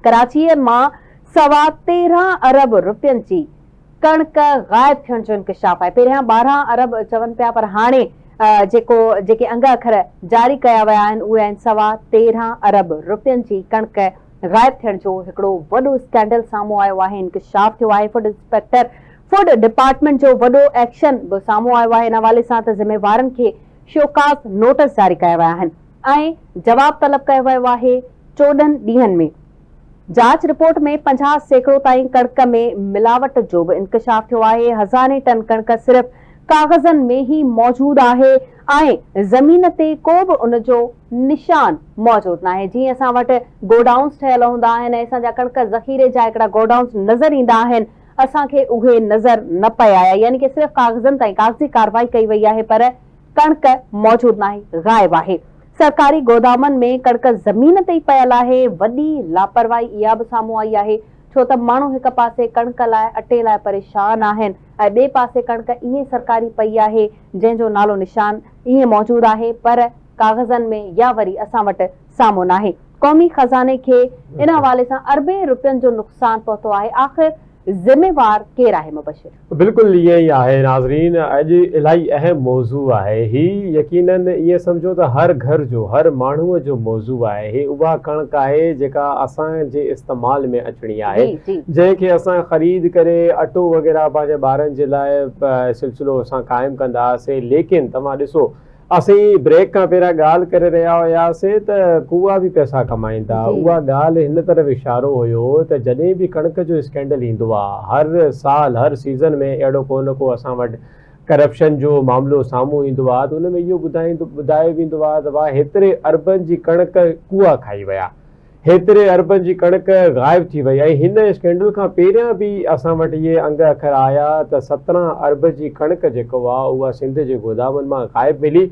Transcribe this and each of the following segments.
ڪراچيء مان 13.15 ارب رپين جي ڪڻڪ غائب ٿيڻ جو انڪشاف آهي. پهريان 12 ارب چون پيا پر هاڻي جيڪو جيڪي انگ اکر جاري ڪيا ويا آهن اهي آهن 13.15 ارب رپين جي ڪڻڪ غائب ٿيڻ جو هڪڙو وڏو اسڪينڊل سامهون آيو آهي انڪشاف ٿيو آهي فوڊ انسپيڪٽر فوڊ ڊپارٽمينٽ جو وڏو ايڪشن به سامهون آيو آهي ان حوالي سان ته ذميوارن کي شوڪاز نوٽس جاري ڪيا ويا آهن ۽ جواب طلب ڪيو ويو آهي 14 ڏينهن ۾ جاچ رپورٽ ۾ 50% تائين ڪڻڪ ۾ ملاوٽ جو به انڪشاف ٿيو آهي، هزارين ٽن ڪڻڪ صرف ڪاغذن ۾ ئي موجود آهي ۽ زمين تي ڪو به ان جو نشان موجود ناهي، جيئن اسان وٽ گوڊائونز ٺهيل هوندا آهن ۽ اسان جا ڪڻڪ ذخيري جا هڪڙا گوڊائونز نظر ايندا آهن، اسان کي اهي نظر نه پئي آيا، يعني ڪي صرف ڪاغذن تائين ڪاغذي ڪارروائي ڪئي وئي آهي پر ڪڻڪ موجود ناهي، غائب آهي. سرڪاري گودامن ۾ ڪڻڪ زمين تي ئي پيل آهي، وڏي لاپرواهي اها به سامهون آئي آهي، ڇو ته ماڻهو هڪ پاسي ڪڻڪ لاء اٽي لاء پريشان آهن ۽ ٻئي پاسي ڪڻڪ ائين سرڪاري پئي آهي، جنهن جو نالو نشان ائين موجود آهي پر ڪاغذن ۾ يا وري اسان وٽ سامهون ناهي. قومي خزاني کي ان حوالي سان اربين رپين جو نقصان پهتو آهي، آخر ذميوار ڪير آهي مبشر؟ بلڪل ائين ئي آهي ناظرين اڄ الاهي اهم موضوع آهي هي يقينن ائين سمجهو ته هر گهر جو هر ماڻهو جو موضوع آهي هي اها ڪڻڪ آهي جيڪا اسان جي استعمال ۾ اچڻي آهي جنهن کي اسان خريد ڪري اٽو وغيره پنهنجي ٻارن جي لاء سلسلو اسان قائم ڪندا هئاسي ليڪن توهان ڏسو اسين بريڪ کان پهريان ڳالهه ڪري رهيا هياسي ته ڪوئا به پئسا ڪمائين ٿا. اها ڳالهه هن طرف اشارو هيو ته جڏهن به ڪڻڪ جو اسڪينڊل ايندو آ هر سال هر سيزن ۾ اهڙو ڪو نه ڪو اسان وٽ ڪرپشن جو معاملو سامهون ايندو آ ته ان ۾ اهو ٻڌايو ويندو آ ته واهه هيتري اربن جي ڪڻڪ ڪوئا کائي ويا. هيتري اربن جي ڪڻڪ غائب ٿي وئي ۽ هن اسڪينڊل کان پهريان به اسان وٽ اهي انگ اکر آيا ته 17 ارب جي ڪڻڪ جيڪو آ اها سنڌ جي گودامن مان غائب ملي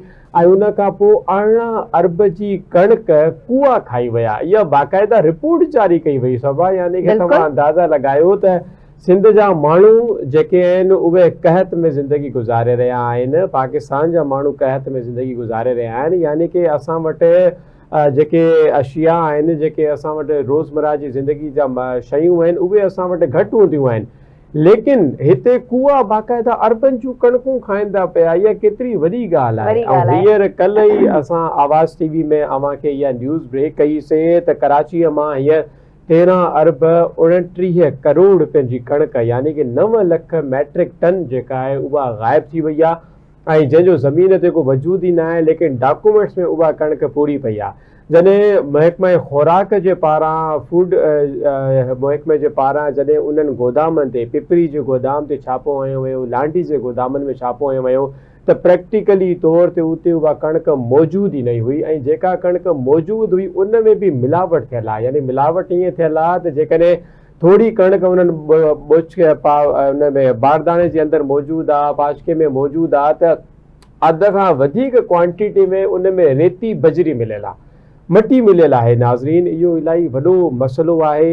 ۽ ان کان پوء 18 ارب جي ڪڻڪ ڪوئا کائي ويا اها باقاعده رپورٽ جاري ڪئي وئي صبا يعني ڪي توهان اندازا لڳايو ته سنڌ جا ماڻهو جيڪي آهن اهي قحط ۾ زندگي گذاري رهيا آهن پاڪستان جا ماڻهو قحط ۾ زندگي گذاري رهيا آهن يعني ڪي اسان وٽ جيڪي اشياء آهن، جيڪي اسان وٽ روزمره جي زندگي جا شيون آهن، اهي اسان وٽ گهٽ هونديون آهن. ليڪن هتي ڪوئا باقاعده اربن جون ڪڻڪون کائن ٿا پيا، اها ڪيتري وڏي ڳالهه آهي. ۽ هينئر ڪلهه ئي اسان آواز ٽي وي ۾ اوهان کي اها نيوز بريڪ ڪئي سي ته ڪراچيء مان هينئر 13 ارب 29 ڪروڙ رپين جي ڪڻڪ يعني ڪي 9 لک ميٽرڪ ٽن جيڪا آهي اها غائب ٿي وئي آهي. ۽ جنهن جو زمين تي ڪو وجود ئي ناهي ليڪن ڊاڪومينٽس ۾ اها ڪڻڪ پوري پئي آهي جڏهن محڪمه خوراڪ جي پاران فوڊ محڪمي جي پاران جڏهن انهن گودامن تي پپري جي گودام تي ڇاپو هنيو ويو لانڍي جي گودامن ۾ ڇاپو هنيو ويو ته پريڪٽيڪلي طور تي اتي اها ڪڻڪ موجود ئي نه هئي ۽ جيڪا ڪڻڪ موجود هئي ان ۾ به ملاوٽ ٿيل آهي يعني ملاوٽ ائين ٿيل آهي ته جيڪڏهن ٿوري ڪڻڪ انهن ٻوچڪي ان ۾ بارداڻي جي اندر موجود آ، پاچڪي ۾ موجود آ ته اڌ کان وڌيڪ ڪوانٽيٽي ۾ ان ۾ ريتي بجري مليل آ، مٽي مليل آهي. ناظرين اهو الائي وڏو مسئلو آهي.